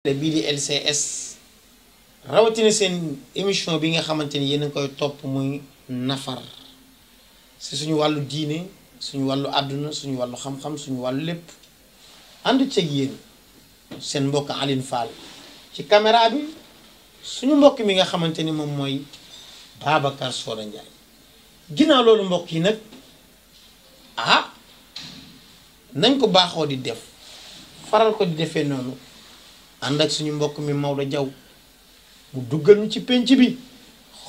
bii di LCS rawatina seen émission bi nga xamante ni yéen a koy topp muy nafar si suñu wàllu diine suñu wàllu àdduna suñu wàllu xam-xam suñu wàllu lépp ànd ceeg yéen seen mbokk Alioune Fall ci caméra bi suñu mbokk mi nga xamante ni moom mooy Babacar Soda Ndiaye. ginnaaw loolu mbokk yi nag nañ ko baaxoo di def faral ko di defee noonu ànd ak suñu mbokk mi Maodo Diaw mu duggal ñu ci penc bi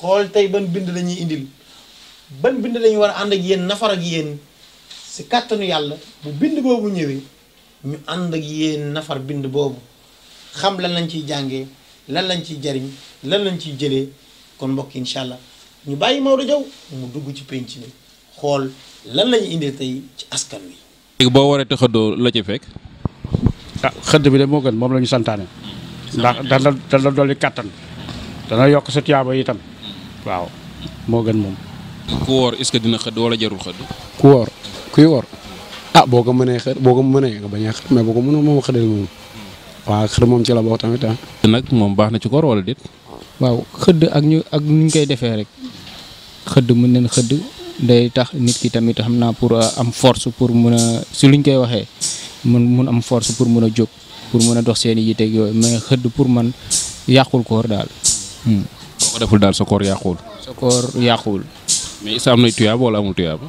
xool tey ban bind lañuy indil ban bind lañu war a ànd ak yéen nafar ak yéen si kàttanu yàlla bu bind boobu ñëwee ñu ànd ak yéen nafar bind boobu xam lan lañ ciy jàngee lan lañ ciy jariñ lan lañ ciy jëlee kon mbokk incha allah ñu bàyyi Maodo Diaw mu dugg ci penc bi xool lan lañu indil tey ci askan wi. léegi boo waree te xëddoo la ci fekk. xëdd bi de moo gën moom la ñu santaane ndax dana dolli kàttan dana yokk sa tiyaaba itam waaw moo gën moom. ku woor est-ce que dina xëdd wala jarul xëdd. kuy woor boo ko mënee xëdd boo ko mënee nga bañ a xëdd mais boo ko mënoo moom xëddal moom waaw xëdd moom ci la bokk tamit nag moom baax na ci koor wala déet. waaw xëdd ak ñu koy defee rek xëdd mën nañ xëdd day tax nit ki tamit xam naa pour am force pour mun a si luñ koy waxee mun am force pour mun a jóg pour mun a dox seen i yiteeg yooyu mais xëdd pour man yàqul koor daal. boo ko deful daal sa koor yàquwul. sa koor yàquwul. mais isa am na tuyaaba wala amul tuyaaba.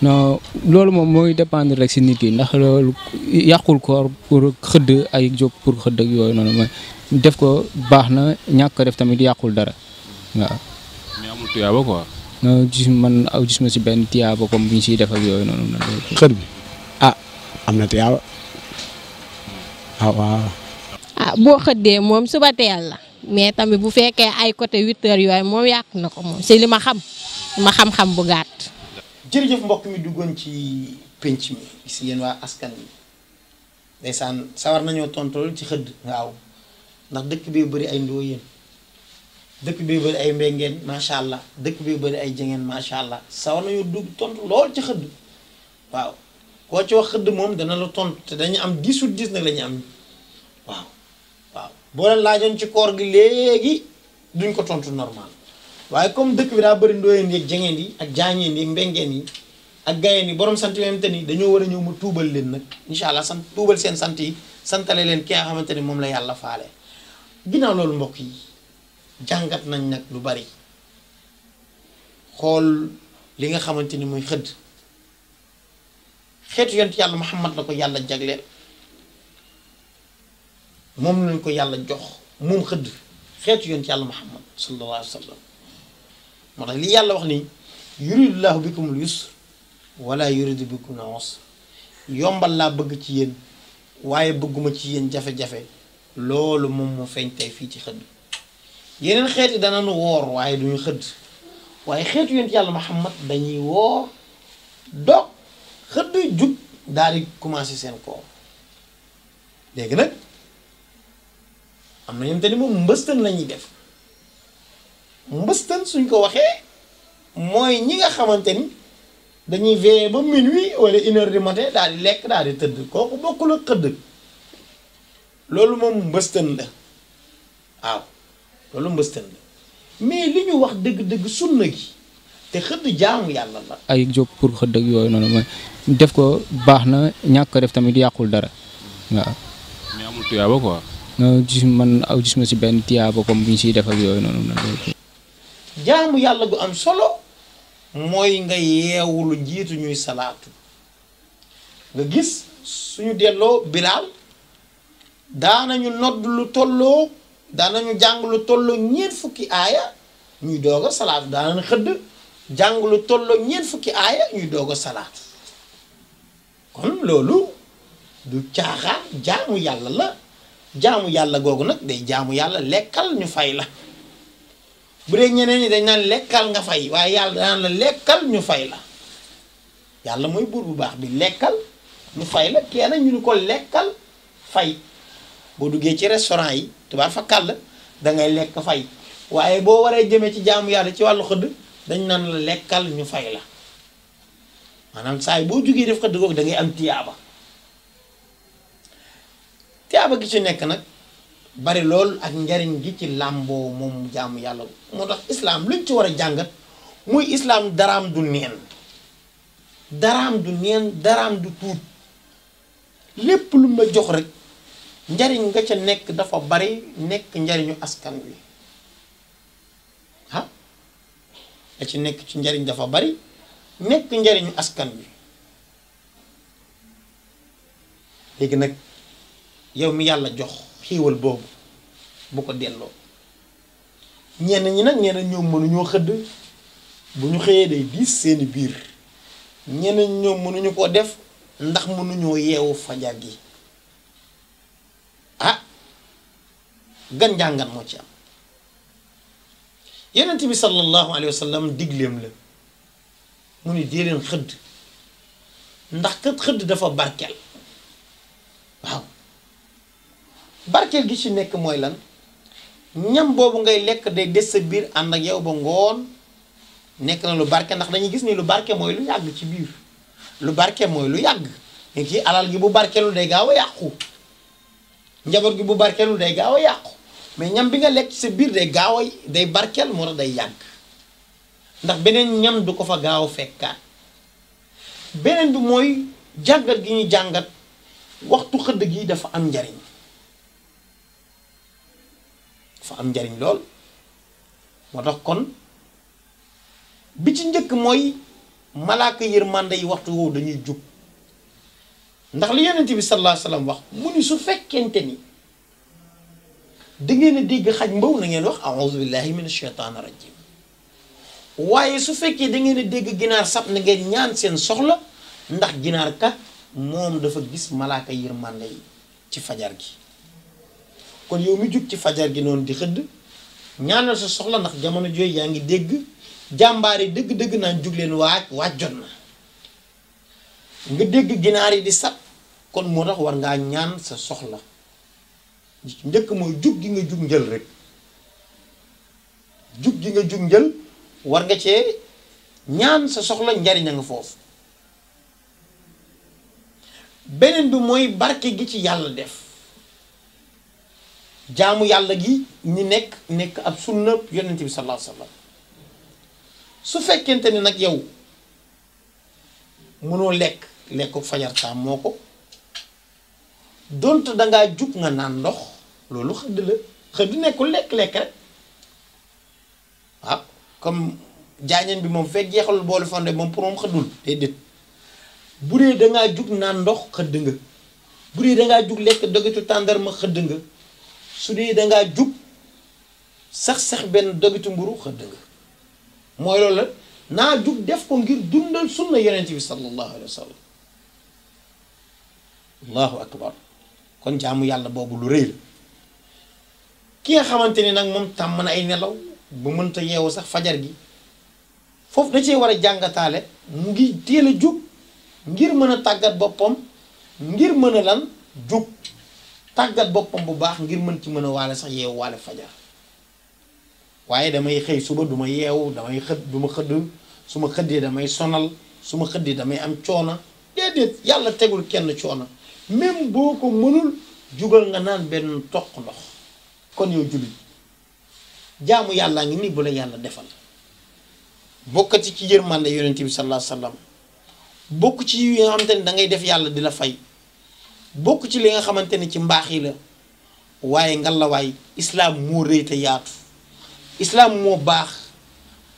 non loolu moom mooy dépendre rek si nit ki ndax loolu yàqul koor pour xëdd ay jóg pour xëdd ak yooyu noonu mooy def ko baax na ñàkk ko def tamit yàqul dara waaw. mais amul tuyaaba quoi. non gis ma si benn tiyaaba comme bi ñu siy def ak yooyu noonu. xëdd bi am na tiyaaba waaw. boo xëddee moom suba teel la mais tamit bu fekkee ay côté 8 heures yooyu moom yàq na ko moom si li ma xam-xam bu gàtt. jërëjëf mbokk mi duggoon ci penc mi gis yéen waa askan wi ndeysaan sawar nañoo tontool ci xëdd waaw ndax dëkk bi bëri ay ndóoyeen dëkk bi bëri ay mbengeen macha allah dëkk bi bëri ay jengeen macha allah sawar nañoo dugg tontu lool ci xëdd waaw koo ci wax xëdd moom dana la tontu te dañu am 10 sur 10 nag la ñu am waaw boo leen laajoon ci koor gi léegi duñ ko tontu normal waaye comme dëkk bi daa bëri ndóoyeen yi ak jengeen yi ak jaañeen yi mbengeen yi ak gayeen yi borom sant yooyu te ni dañoo war a ñëw ma tuubal leen nag incha allah sant tuubal seen sant yi santale leen ki nga xamante ni moom la yàlla faale. ginnaaw loolu mbokk yi jàngat nañ nag lu bari xool li nga xamante ni muy xëdd xeetu yonent yàlla Muhammad la ko yàlla jagleel moom lañ ko yàlla jox moom xëdd xeetu yonent yàlla Muhammad sallallahu alayhi wa sallam moo tax li yàlla wax ni yuridullahu bikumul yusr wala yuridu bikumul usr yombal laa bëgg ci yéen waaye bëgguma ci yéen jafe-jafe loolu moom moo feeñ tey fii ci xëdd yeneen xeet yi danañu woor waaye duñu xëdd waaye xeetu yonent yàlla Muhammad dañuy woor dog xëdd jug daal di commencé seen koor léegi nag am na ñoom te ni moom mbëstan la ñuy def mbëstan suñ ko waxee mooy ñi nga xamante ni dañuy veiller ba minuit wala 1 heure du matin daal di lekk daal di tëdd kooku bokkul ak xëdd loolu moom mbëstan la waaw loolu mbëstan la mais li ñu wax dëgg-dëgg sunna gi te xëdd jaamu yàlla la. ay jóg pour xëdd ak yooyu noonu mooy def ko baax na ñàkk ko def tamit yàqul dara waaw. mais amul tuyaaba quoi. non gis ma si benn tiyaaba comme bi ñu siy def ak yooyu noonu. jaamu yàlla gu am solo mooy nga yeewu lu jiitu ñuy salaatu nga gis suñu delloo Bilaal daanañu nodd lu tolloo daanañu jàng lu tolloo ñeent fukki aaya ñuy doog a salaatu daanañu xëdd jàng lu tolloo ñeent fukki aaya ñuy doog a salaatu kon loolu du caaxaan jaamu yàlla la jaamu yàlla googu nag day jaamu yàlla lekkal ñu fay la bu dee ñeneen ñi dañ naan lekkal nga fay waaye yàlla danaan la lekkal ñu fay la yàlla mooy buur bu baax bi lekkal ñu fay la kenn ñu ni ko lekkal fay boo duggee ci restaurant yi tubaab fa kàll da ngay lekk fay waaye boo waree jëmee ci jaamu yàlla ci wàllu xëdd dañ naan la lekkal ñu fay la maanaam saa yi boo jugee def xëdd googu da ngay am tiyaaba gi ci nekk nag bari lool ak njariñ gi ci làmboo moom jaamu yàlla moo tax islaam luñ ci war a jàngat muy islaam daraam du neen daraam du tuut lépp lu ma jox rek njariñ nga ca nekk dafa bari nekk njariñu askan wi ah nga ci nekk ci njariñ dafa bari nekk njariñu askan wi léegi nag yow mi yàlla jox xiiwal boobu bu ko delloo ñenn ñi nag ñenn ñoom mënuñoo xëdd bu ñu xëyee day diis seeni biir ñenn ñoom mënuñu koo def ndax mënuñoo yeewu fajar gi ah gan njàngan moo ci am yonent bi sallallahu alayhi wa sallam digleem la mu ni dee leen xëdd ndax kat xëdd dafa barkeel waaw barkeel gi ci nekk mooy lan ñam boobu ngay lekk day des sa biir ànd ak yow ba ngoon nekk na lu barke ndax dañuy gis ni lu barke mooy lu yàgg ci biir lu barke mooy lu yàgg mais kii alal gi bu barkeelu day gaaw a yàqu njaboot gi bu barkeelu day gaaw a yàqu mais ñam bi nga lekk ci sa biir day gaaw a day barkeel moo tax day yàgg ndax beneen ñam du ko fa gaaw a fekkaat beneen bi mooy jàngat gi ñuy jàngat waxtu xëdd gi dafa am njariñ lool moo tax kon bi ci njëkk mooy malaaka yërmande yi waxtu woowu dañuy jub ndax li yonent bi sallallahu alayhi wasallam wax mu ni su fekkente ni da ngeen a dégg xaj mbaw na ngeen wax a'udhu billahi minash shaitanir rajim waaye su fekkee da ngeen a dégg ginaar sab na ngeen ñaan seen soxla ndax ginaar kat moom dafa gis malaaka yërmande yi ci fajar gi kon yow mi jug ci fajar gi noonu di xëdd ñaanal sa soxla ndax jamono jooyu yaa ngi dégg jàmbaar yi dëgg-dëgg naan jug leen waaj jot na nga dégg ginaar yi di sat kon moo tax war ngaa ñaan sa soxla njëkk mooy jug gi nga jug njël rek jug gi nga jug njël war nga cee ñaan sa soxla njariñ a nga foofu beneen bi mooy barke gi ci yàlla def jaamu yàlla gi ñi nekk ab sunna yonent bi sallallahu alayhi wasallam su fekkente ni nag yow mënoo lekk fajar taam moo ko donte dangaa jug nga naan ndox loolu xëdd la xëdd nekkul lekk rek waaw comme jaañeen bi moom fekk jeexalul boolu fonde moom pour moom xëddul déedéet bu dee dangaa jug naan ndox xëdd nga bu dee dangaa jug lekk dogitu tàndarma xëdd nga su dee dangaa jug sax benn dogitu mburu xëdd nga mooy loolu la naa jug def ko ngir dundal sunna yonent bi sallallahu alayhi wa sallam allahu akbar kon jaamu yàlla boobu lu rëy la ki nga xamante ni nag moom tàmm na ay nelaw bu mënta yeewu sax fajar gi foofu da cee war a jàngataale mu ngi teel a jug ngir mën a tàggat boppam ngir mën a lan jug tàggat boppam bu baax ngir mën ci mën a waale sax yeewu waale fajar waaye damay xëy suba du ma yeewu damay du ma xëdd su ma xëddee damay sonal su ma xëddee damay am coono déedéet yàlla tegul kenn coono même boo ko mënul jugal nga naan benn toq ndox kon yow jullit jaamu yàllaa ngi nii bu la yàlla defal bokkati ci yërmande yonent bi sallallahu alayhi wasallam bokk ci yi nga xamante ni da ngay def yàlla di la fay bokk ci li nga xamante ni ci mbaax yi la waaye ngalawaay islaam moo rëy te yaatu islaam moo baax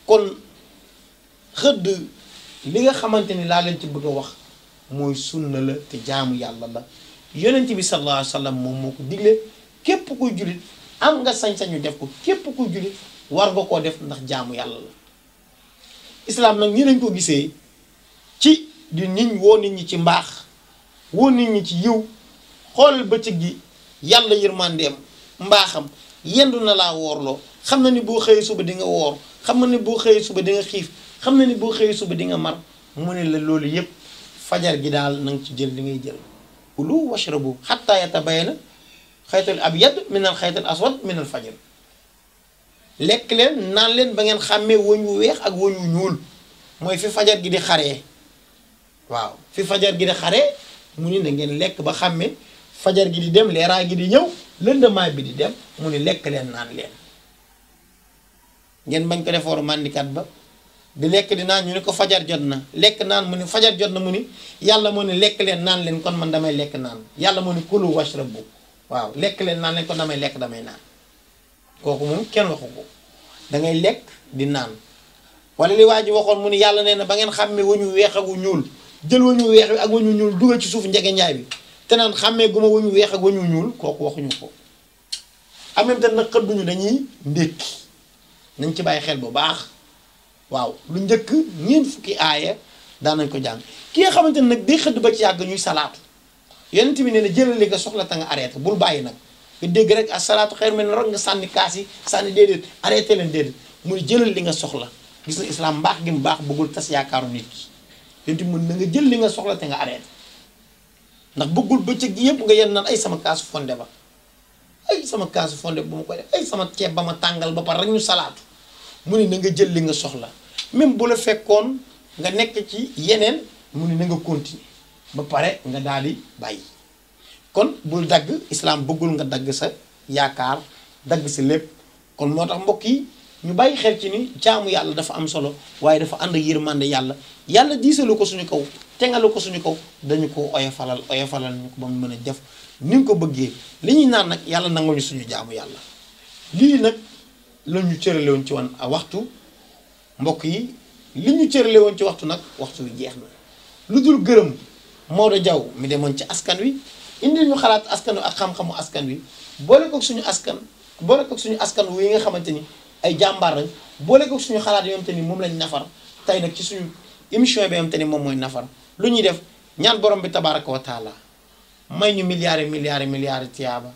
kon xëdd li nga xamante ni laa leen ci bëgg a wax mooy sunna la te jaamu yàlla la yonent bi sallallahu alayhi wasallam moom moo ko digle képp kuy jullit am nga sañ-sañu def ko képp kuy jullit war nga koo def ndax jaamu yàlla la islaam nag ñi lañ ko gisee ci di nit woo nit ñi ci mbaax woo nit ñi ci yiw xoolal bëccëg gi yàlla yërmandeem mbaaxam yendu na laa woorloo xam na ni boo xëyee suba di nga woor xam na ni boo xëyee suba di nga xiif xam na ni boo xëyee suba di nga mar mu ne la loolu yépp fajar gi daal na nga ci jël li ngay jël kulu washrabu hatta yatabayyana xaytul abyad min al xaytul aswad min al fajr lekk leen naan leen ba ngeen xàmmee wëñ wu weex ak wëñ wu ñuul mooy fi fajar gi di xaree waaw fi fajar gi di xaree mu ni na ngeen lekk ba xàmmee fajar gi di dem leeraay gi di ñëw lëndamaay bi di dem mu ni lekk leen naan leen ngeen bañ ko defooru màndikat ba di lekk di naan ñu ne ko fajar jot na lekk naan mu ni fajar jot na mu ni yàlla moo ni lekk leen naan leen kon man damay lekk naan yàlla moo ni kulu washrabu waaw lekk leen naan leen kon damay lekk damay naan kooku moom kenn waxu ko da ngay lekk di naan wala li waa ji waxoon mu ni yàlla nee na ba ngeen xàmmee wañu weex ak wu ñuul jël wañu weex bi ak wañu ñuul dugal ci suuf njege njaay bi te naan xàmmee guma wañu weex ak wañu ñuul kooku waxuñu ko en même temps nag xëdduñu dañuy ndékki nañ ci bàyyi xel bu baax waaw lu njëkk ñeent fukki aaya daan nañ ko jàng ki nga xamante ne nag day xëdd ba ci yàgg ñuy salaatu yonent bi nee na jëlal li nga soxla te nga arrêté bul bàyyi nag nga dégg rek as salaatu xayru mina nawm nga sànni kaas yi sànni déedéet arrêté leen déedéet muy jëlal li nga soxla gis na islam mbaax gi mu baax bëggul tas yaakaaru nit ki yonent bi mën na nga jël li nga soxla te nga arrêté ndax bëggul bëccëg gi yëpp nga yenn naan ay sama kaasu fonde ba ay sama kaasu fonde bu ma koy def ay sama ceeb ba ma tàngal ba pare rek ñu salaatu mu ne na nga jël li nga soxla même bu la fekkoon nga nekk ci yeneen mu ne na nga continuer ba pare nga daal di bàyyi kon bul dagg islam bëggul nga dagg sa yaakaar dagg sa lépp kon moo tax mbokk yi ñu bàyyi xel ci ni jaamu yàlla dafa am solo waaye dafa ànd ak yërmande yàlla diisalu ko suñu kaw tengalu ko suñu kaw dañu ko oyofalal ñu ko ba mu mën a def ni nga ko bëggee li ñuy naan nag yàlla nangoo ñu suñu jaamu yàlla lii nag la ñu cërale woon ci woon a waxtu mbokk yi li ñu cërale woon ci waxtu nag waxtu wi jeex na lu dul gërëm Maodo Diaw mi demoon ci askan wi indi ñu xalaat askan wi ak xam-xamu askan wi boole ko suñu askan wi nga xamante ni ay jàmbaar lañ boole ko suñu xalaat yoo xamante ni moom lañ nafar tey nag ci suñu émission bi xamante ni moom mooy nafar lu ñuy def ñaan borom bi tabaraka wa taala may ñu milliards tiyaaba